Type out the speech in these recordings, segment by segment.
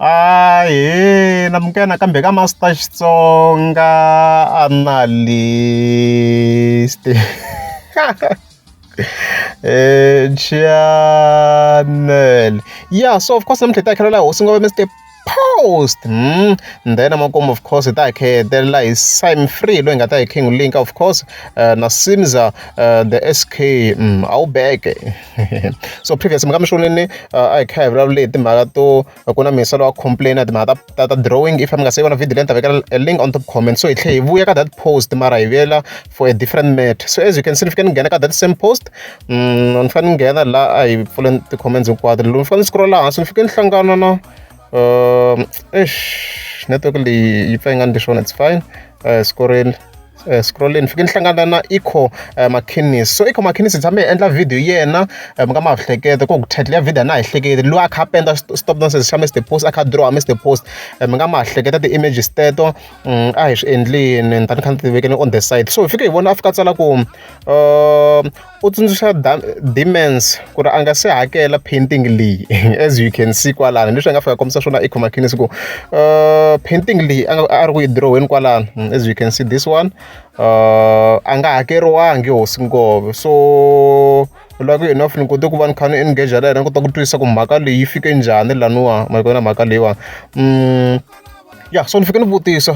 Ahee namukela nakambe ka Master Xitsonga Analyst channel ya so of course namuntlha hi ta hi khalela hosi ngove Mister Post then amakumu of course hi ta hi kha hi hetelela hi Sim Free loyi hi nga ta hi kha hi n'wi link of course na Simza the S_K a wu beke so previous mi nga mi swonini a hi kha hi vulavula hi timhaka to ku na miyisa lowa complain timhaka ta drawing if mi nga se vona video leyi ni ta vekela a link on top comment so hi tlhe hi vuya ka that post mara hi vuyela for a different matter so as you can see ni fike ni nghena ka that same post ni fanele ni nghena la a hi pfuleni ti-comments hinkwato loko ni fanele ni scroll hansi ni fike ni hlangana na eish network leyi yi pfa yi nga ndli swona it's fine scoreni scrolleni fike ni hlangana na Eco McKinnis so Eco McKinnis hi tshame hi endla video yena mi nga ma hleketa ku title ya video a na hi hleketi loyi a kha a penda stop nonsense xa Mr Post a kha a draw Mr Post mi nga ma hleketa ti-images teto a hi swi endlini ni ta ni kha ni ti vekeni on the side so hi fike hi vona a fika a tsala ku u tsundzuxa Demons ku ri a nga se hakela painting leyi as you can see kwalano leswi a nga fika kombisa swona Eco McKinnis ku painting leyi a nga a ri ku yi diroweni kwalano as you can see this one a nga hakeriwangi hosi Ngove so loko enough ni kote ku va ni kha ni engage na yena ni kota ku twisisa ku mhaka leyi yi fike njhani laniwa ma yi vona mhaka leyiwani ya so ni fike ni vutisa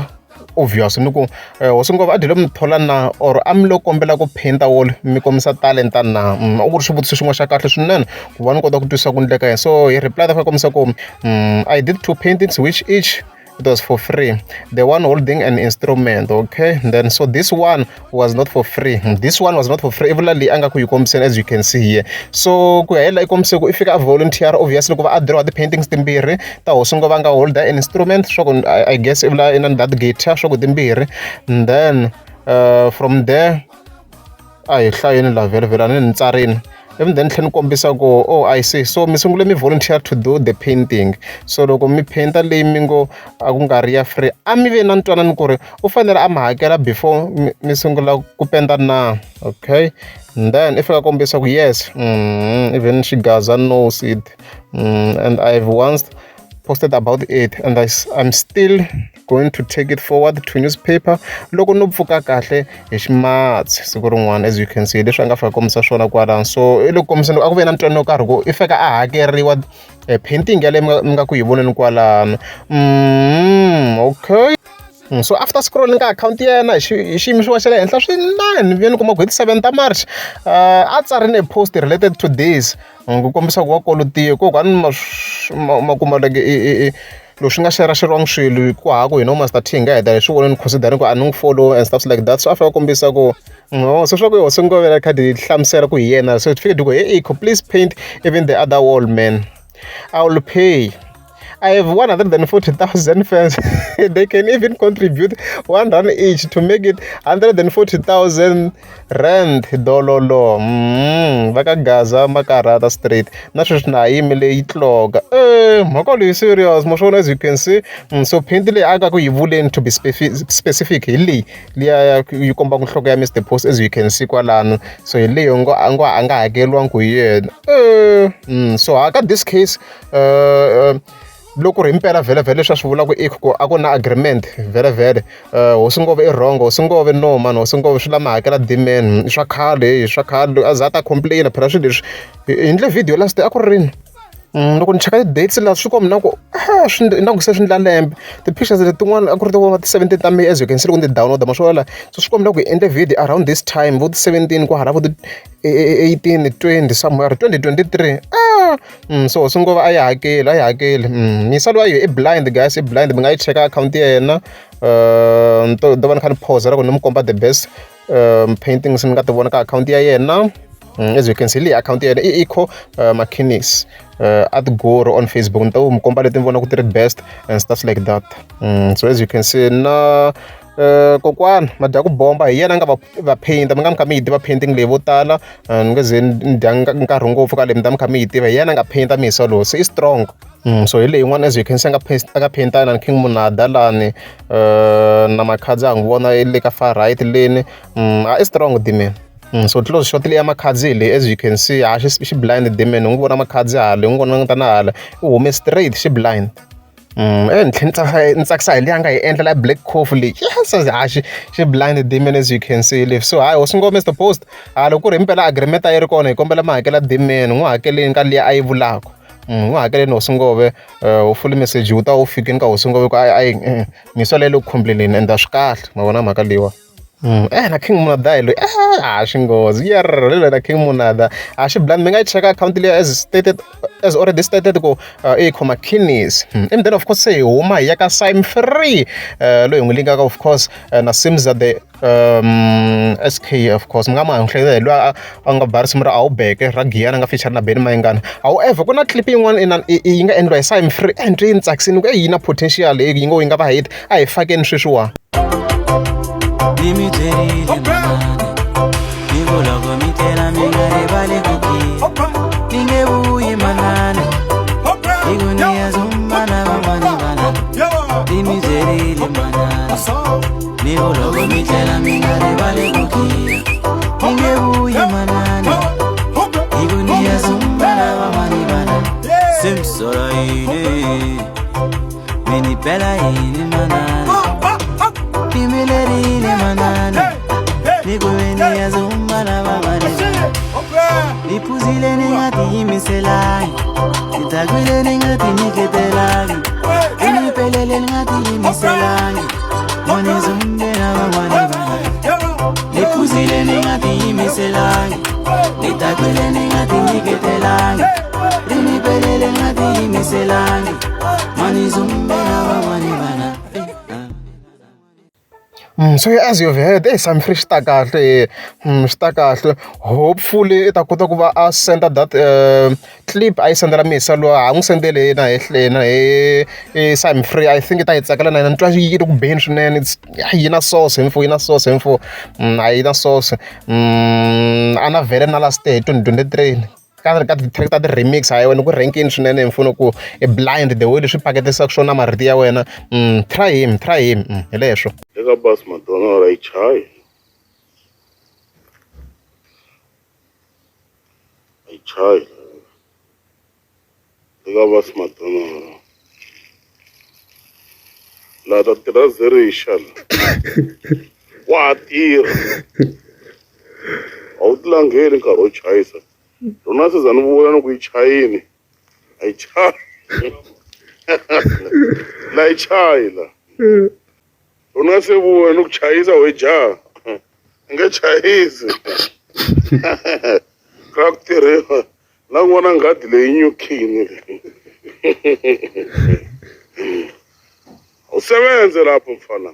obvious ni ku hosi Ngove a dyile mi thola na or a mi lo kombela ku paint wall mi kombisa talenta na u ku ri xivutiso xin'wana xa kahle swinene ku va ni kota ku twisisa ku endleka yini so hi reply ta fika kombisa ku I did two paintings which each it was for free the one holding an instrument okay then so this one was not for free this one was not for free i vula leyi a nga ku yi kombiseni as you can see here so ku ya hi laha i kombise ku i fika a volunteer obviously ku va a draw ti-paintings timbirhi ta hosi Ngove a nga holda an instrument swa ku I guess i vula inani that guitar swa ku timbirhi and then from there a hi hlayeni la vhele a ni ni tsarini ivi then tlhela ni kombisa ku oh I see so mi sungule mi volunteer to do the painting so loko mi painter leyi mi ngo a ku nga ri ya free a mi ve na ntwanano ku ri u fanele a mi hakela before mi sungula ku penda na okay and then i fika kombisa ku yes even Xigaza knows it and I've once posted about it and I'm still going to take it forward to newspaper loko no pfuka kahle hi ximatsi siku rin'wana as you can see leswi a nga fika kombisa swona kwalano so i le ku kombiseni a ku ve na ntwanano wo karhi ku i fika a hakeriwa painting yaleyo mi nga ku yi voneni kwalano okay. So after scrolling ka akhawunti ya yena hi xiyimo xa le henhla swinene ni vuye ni kuma ku hi ti 7 ta March a tsarini a post related to this ku kombisa ku wa kolotiwa kokwani ma kuma like loko swi nga xeraxeriwangi swilo ku hava ku hina vo Master T hi nga heta hi swi vonini considering ku a ni n'wi follow and stuff like that so a fika a kombisa ku no so swa ku hosi Ngove kha di hlamusela ku hi yena so fike di ku hey Eco please paint even the other wall man I will pay I have 140,000 fans. They can even contribute R1 each to make it 140,000 rand dololo. Va ka Gaza Makarata Street. Na sweswi na ha yimele yi tloka. Mhaka leyi serious. Ma swi vona as you can see. So paint leyi a ka ku yi vuleni to be specific hi leyi liya yi kombaka nhloko ya Mr Post as you can see kwalano. So hi leyi ngo a ngo a nga hakeriwangi hi yena. So ka this case loko ri himpela vhele vhele leswi a swi vulaka i ku a ku na agreement vhele vhele hosi Ngove i wrong hosi Ngove no man hosi Ngove swi lama hakela demand i swa khale i swa khale a za a ta complain phela swilo leswi hi endle video last a ku ri rini loko ni cheka ti-dates laha swi komba na ku na ku se swi endla lembe ti-pictures letin'wana a ku ri ti 17 ta May as you can see loko ni ti download ma swi vona la so swi komba ku hi endle video around this time vo ti 17 ku hala vo ti 18 20 somewhere 2023 so hosi Ngove a yi hakeli a yi hakeli miyisa luwa i blind guys i blind mi nga yi cheka akhawunti ya yena ni to va ni kha ni pause ku ni mi komba the best paintings ni nga ti vona ka akhawunti ya yena as you can see leyi akhawunti ya yena i Eco McKinnis at Guru on Facebook ni ta mi komba leti ni vona ku ti ri best and stuff like that so as you can see na kokwana madya ku bomba hi yena a nga va painter mi nga mi kha mi yi tiva painting leyi vo tala ni nge ze ni dya nkarhi ngopfu ka leyi mi ta mi kha mi yi tiva hi yena a nga painter miyisa lowu se i strong so hi leyi yin'wana as you can see a nga painter na King Munada lani na Makhadzi a n'wi vona le ka far right leni a i strong Dman so close shot leyi ya Makhadzi hi leyi as you can see ha xi blind Dman u n'wi vona Makhadzi hala u n'wi vona na hala u hume straight xi blind. Ni tlhela ni tsakisa hi leyi a nga yi endla la Black Coffee leyi. Yes, ha xi xi blind Dman as you can see leswi. So hayi hosi ngoma Mr Post, ha loko ku ri himpela agreement a yi ri kona hi kombela mi hakela Dman, n'wi hakeleni ka liya a yi vulaka. N'wi hakeleni hosi Ngove, hopefully message wu ta wu fikini ka hosi Ngove ku a yi miswa leyi le ku complain-eni ende a swi kahle ma vona mhaka leyiwani. Na King Monada hi loyi a xi nghozi yerr na King Monada a xi blind mi nga yi cheka akhawunti liya as stated as already stated ku i khoma Kinis. And then of course se hi huma hi ya ka Sim Free loyi hi n'wi linkaka of course na Simza the SK of course mi nga ma hleketa hi loyi a nga ba risimu ra a wu beke ra Giyani a nga feature na Benny Mayengani. However ku na clip yin'wana inana yi nga endliwa hi Sim Free and yi ni tsakisini ku yi na potential yi ngo yi nga va hit a hi fakeni sweswiwani. Ni mi byerile manana ni ku loko mi tlela mi nga rivali ku khiya ni nge vuyi manana hi ku ni ya zumba na van'wani vana ni mi byerile manana ni ku loko mi tlela mi nga rivali ku khiya ni nge vuyi manana hi ku ni ya zumba na van'wani vana se mi sola yini mi ni bela yini manana Nimilerile manana ni ku ve ni ya zumba na van'wani vana Niphuzile ni nga tiyimiselangi Nidzakwile ni nga tinyiketelangi Inipelele ni nga tiyimiselangi Moni zumbe na van'wani vana Niphuzile ni nga tiyimiselangi Nidzakwile ni nga tinyiketelangi Rinipelele ni nga tiyimiselangi Moni zumbe na van'wani vana. So as you've heard, hey, Sam Free xi ta kahle xi ta kahle hopefully i ta kota ku va a senda that clip a yi sendela Misa luwa a n'wi sendele na hi na hi Sam Free I think i ta yi tsakela na yena ni twa yi ri ku beni swinene yi na sauce hi mfo yi na sauce hi mfo a yi na sauce a na vhele na last hi 2023 ka ka ti-track ta ti-remix ha yona ku rankini swinene hi mfuno ku i blind the way leswi paketisaka swona marito ya wena try him try him hi leswo. Eka bus Madonna a yi chayi a yi chayi eka bus Madonna laha ta tirha zerixa la wa ha tirha a wu tilangheli nkarhi wo chayisa rona se za ni vula ni ku yi chayini a yi chayi la yi chayi la rona se vula ni ku chayisa we jaha i nge chayisi ra ku tirhiwa la ku vona nghadi leyi nyukhini leyi usebenze lapho mfana.